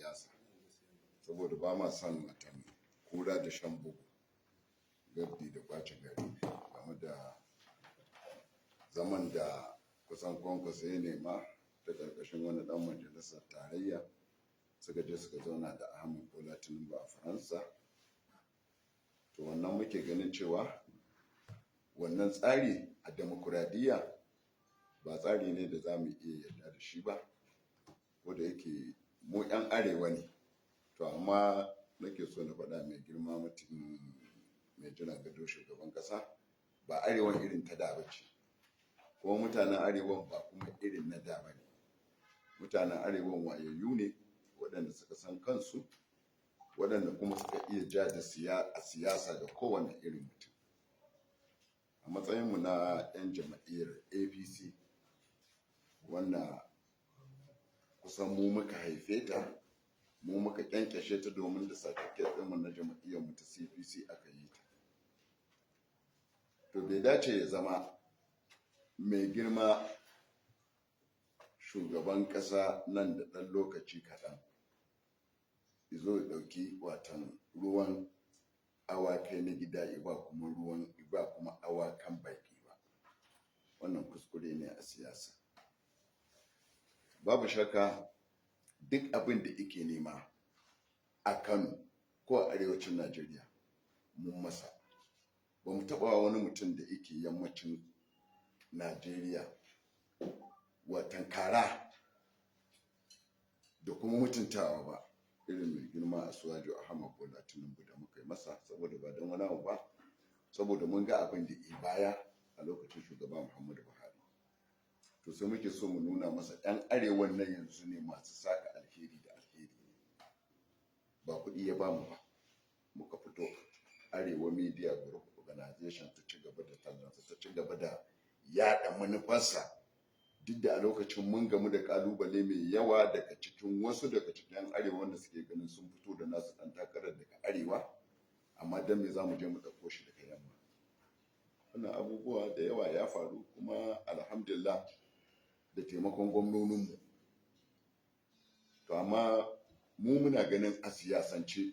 siyasa, saboda ba ma son watan kura da shan bugu, gaddi da kwace gari, game da zaman da kusan Kwankwaso ya nema ta ƙarƙashin wani ɗan majalisar tarayya, suka je suka zauna da Ahmed Bola Tinubu a Faransa. To, wannan muke ganin cewa wannan tsari a demokuraɗiyya ba tsari ne da za mu iya yarda da shi ba, ko da yake mu 'yan arewa ne. To, amma nake so na faɗa mai girma mutum mai jiran gado shugaban ƙasa, ba arewan irin ta da ba ce, kuma mutanen arewan ba kuma irin na da ba ne. Mutanen arewan wayayyu ne, waɗanda suka san kansu, waɗanda kuma suka iya ja da a siyasa da kowane irin mutum. A matsayinmu na 'yan jam'iyyar APC, wanda kusan mu muka haife ta, mu muka kyankyashe ta, domin da certificate ɗinmu na jam'iyyarmu ta CPC aka yi ta. To, bai dace ya zama mai girma shugaban ƙasa nan da ɗan lokaci kaɗan zo ya ɗauki watan ruwan awakai na gida ba kuma ruwan ba kuma awakan baki ba. Wannan kuskure ne a siyasa. Babu shakka, duk abin da ike nema a Kano ko a arewacin Najeriya mun masa. Ba mu taɓa wani mutum da yake yammacin Najeriya watan kara da kuma mutuntawa ba irin mai girma Asiwaju Ahmad Bola Tinubu da muka yi masa, saboda ba don wani abu ba, saboda mun ga abin da i baya a lokacin shugaba Muhammadu Buhari. To, sai muke so mu nuna masa 'yan arewan nan yanzu ne masu saka alheri da alheri ne, ba kuɗi ya bamu ba. Muka fito Arewa Media Group Organization ta ci gaba da tallansa, ta ci gaba da yaɗa manufarsa, duk da a lokacin mun gamu da kalubale mai yawa daga cikin wasu daga cikin 'yan arewa wanda suke ganin sun fito da nasu ɗan takarar daga arewa, amma don me za mu je mu ɗauko shi daga yamma? Wannan abubuwa da yawa ya faru, kuma alhamdulillah da taimakon gwamnoninmu. To, amma mu muna ganin a siyasance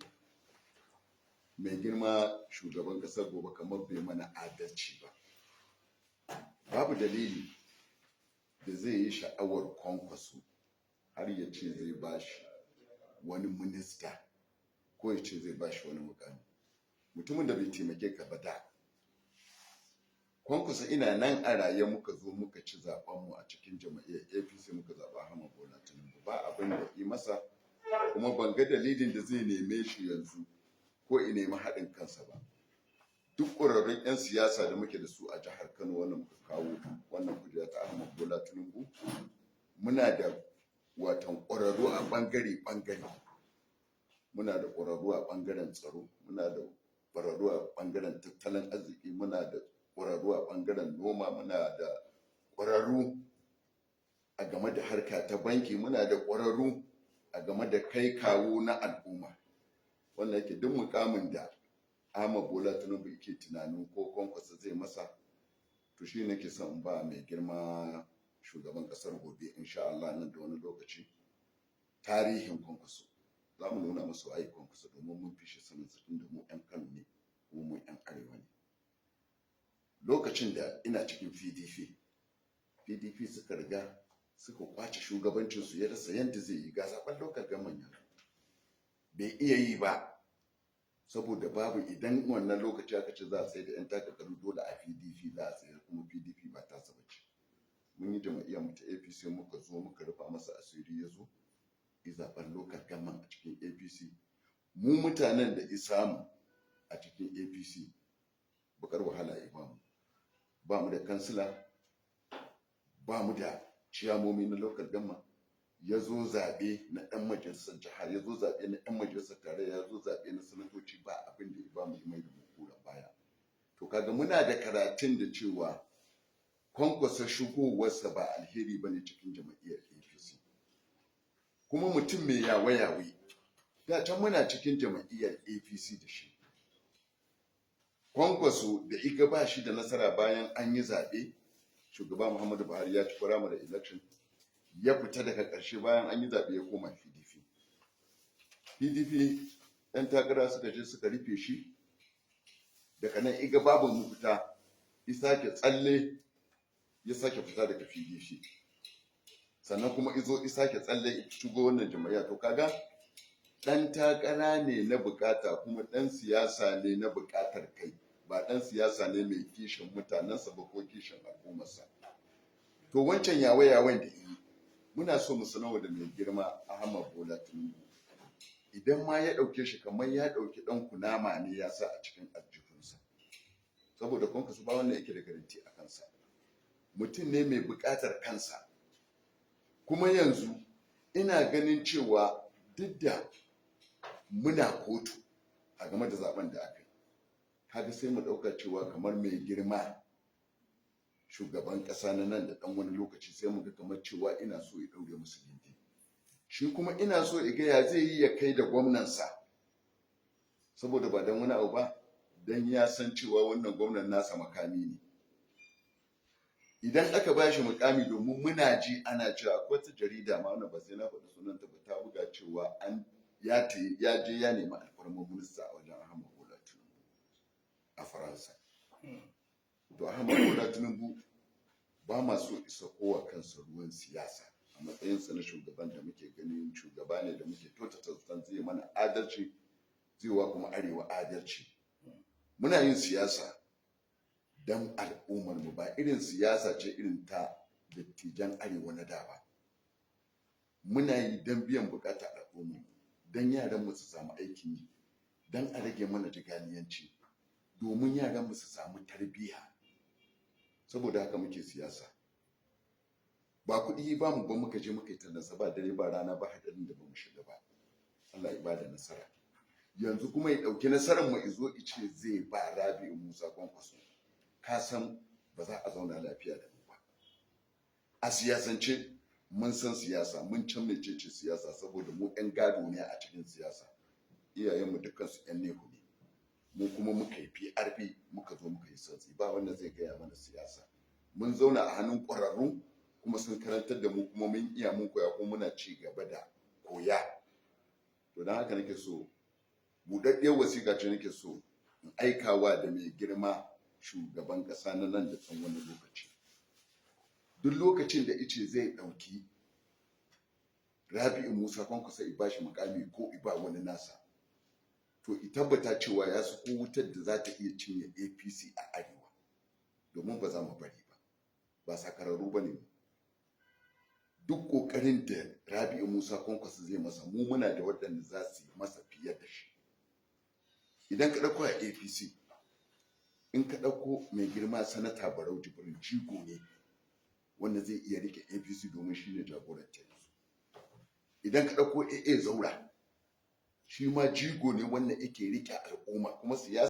mai girma shugaban ƙasar gobe kamar bai mana adalci ba. Babu dalili da zai yi sha'awar Kwankwaso har ya ce zai bashi wani minista ko ya ce zai bashi wani mukami, mutumin da bai taimake ka ba. Da Kwankwaso ina nan a raye muka zo muka ci zaɓenmu a cikin jam'iyyar APC, muka zaɓa Ahmad Bola Tinubu, ba abin da yi masa. Kuma ban ga dalilin da zai neme shi yanzu ko i nemi haɗin kansa ba. Duk ƙwararrun 'yan siyasa da muke da su a jihar Kano, wannan muka kawo wannan kujera ta Ahmad Bola Tinubu, muna da watan ƙwararru a ɓangare-ɓangare. Muna da ƙwararru a ɓangaren tsaro, muna da ƙwararru a ɓangaren tattalin arziki, muna da ƙwararru a ɓangaren noma, muna da ƙwararru a game da harka ta banki, muna da ƙwararru a game da kai kawo na al'umma. Wannan yake duk mukamin da Ahmad Bola Tinubu yake tunanin ko Kwankwaso zai masa, to shi nake son in ba mai girma shugaban kasar gobe, insha Allah, nan da wani lokaci, tarihin Kwankwaso. Za mu nuna musu waye Kwankwaso, domin mun fi shi sanin sa, tunda mu 'yan Kano ne kuma mu 'yan arewa ne. Lokacin da ina cikin PDP, PDP suka riga suka kwace shugabancinsu, ya rasa yadda zai yi. Ga zaben local government yanzu bai iya yi ba, saboda babu. Idan wannan lokaci aka ce za a tsaye da 'yan takarkaru, dole a PDP za a tsaye, kuma PDP ba ta saba ce. Mun yi jam'iyyar mu ta APC, muka zo muka rufa masa asiri, ya zo yi zaben local government a cikin APC. Mu mutanen da isamu a cikin APC, bakar wahala ya bamu. Ba mu da kansila, ba mu da ciyamomi na local government. Ya zo zaɓe na ɗan majalisar jiha, ya zo zaɓe na ɗan majalisar tarayya, ya zo zaɓe na sanatoci, ba abin da ya ba mu, mai da mu kura baya. To, kaga muna da karatun da cewa Kwankwasa shigowarsa ba alheri ba ne cikin jam'iyyar APC. Kuma mutum mai yawe-yawe, da can muna cikin jam'iyyar APC da shi. Kwankwaso da iga ba shi da nasara bayan an yi zaɓe, shugaba Muhammadu Buhari ya ci primary election, ya fita daga ƙarshe bayan an yi zaɓe, ya koma PDP. PDP ɗan takara suka je suka rufe shi. Daga nan iga babu mafita, ya sake tsalle ya sake fita daga PDP, sannan kuma izo ya sake tsalle ya shigo wannan jam'iyya. To kaga ɗan takara ne na bukata, kuma ɗan siyasa ne na bukatar kai, ba ɗan siyasa ne mai kishin mutanensa ba ko kishin al'ummarsa. To wancan yawe-yawen da yi, muna so mu sanarwa da mai girma Ahmad Bola Tinubu, idan ma ya ɗauke shi, kamar ya ɗauki ɗan kunama ne ya sa a cikin aljihunsa, saboda Kwankwaso ba wanda yake da garanti a kansa. Mutum ne mai buƙatar kansa. Kuma yanzu ina ganin cewa duk da muna kotu a game da zaben da aka yi, kaga sai mu ɗauka cewa kamar mai girma shugaban ƙasa na nan da ɗan wani lokaci, sai mu ga kamar cewa ina so ya ɗaure musu gindi. Shi kuma ina so ya ga ya zai yi ya kai da gwamnansa, saboda ba don wani abu ba, don ya san cewa wannan gwamnan nasa makami ne idan aka ba shi mukami. Domin muna ji ana cewa akwai wata jarida ma, wannan ba sai na faɗi sunanta ba, ta buga cewa an ya ya je ya nemi alfarmar minista a wajen Ahmad Bola Tinubu a Faransa. To Ahmad Bola Tinubu ba ma so isa kowa kansa ruwan siyasa a matsayinsa na shugaban da muke ganin shugaba ne da muke kyautata zaton zai mana adalci, zai wa kuma Arewa adalci. Muna yin siyasa don al'ummar mu, ba irin siyasa ce irin ta dattijan Arewa na da ba. Muna yi don biyan bukatar al'ummar, don yaran mu su samu aikin yi, don a rage mana jiganiyanci, domin yaran mu su samu tarbiyya. Saboda haka muke siyasa. Ba kuɗi ba mu ba muka je muka yi tallansa ba dare ba rana, ba haɗarin da ba mu shiga ba. Allah ya bada nasara. Yanzu kuma ya ɗauki nasarar mu izo ice zai ba Rabi'u Musa Kwankwaso, ka san ba za a zauna lafiya da mu ba. A siyasance mun san siyasa, mun can mecece siyasa, saboda mu 'yan gado ne a cikin siyasa. Iyayenmu dukkansu 'yan nehu ne, mu kuma muka yi PRP, muka zo muka yi santsi. Ba wanda zai gaya mana siyasa. Mun zauna a hannun ƙwararru kuma sun karantar da mu, kuma mun iya, mun koya, kuma muna ci gaba da koya. To don haka nake so, buɗaɗɗiyar wasiƙa ce nake so in aikawa da mai girma shugaban ƙasa na nan da ɗan wani lokaci. Duk lokacin da ice zai ɗauki Rabi'u Musa Kwankwasa i bashi mukami ko i ba wani nasa, to i tabbata cewa ya sako wutar da za ta iya cinye APC a Arewa, domin ba za mu bari ba. Ba sakararru ba ne. Duk ƙoƙarin da Rabi'u Musa Kwankwasa zai masa, mu muna da waɗanda za su yi masa fiye da shi. Idan ka ɗauko a APC, in ka ɗauko mai girma Sanata Barau Jibrin, jigo ne wanda zai iya rike APC, domin shi ne jagoranta yanzu. Idan ka ɗauko AA Zaura, shi ma jigo ne wanda yake rike al'umma kuma siyasa.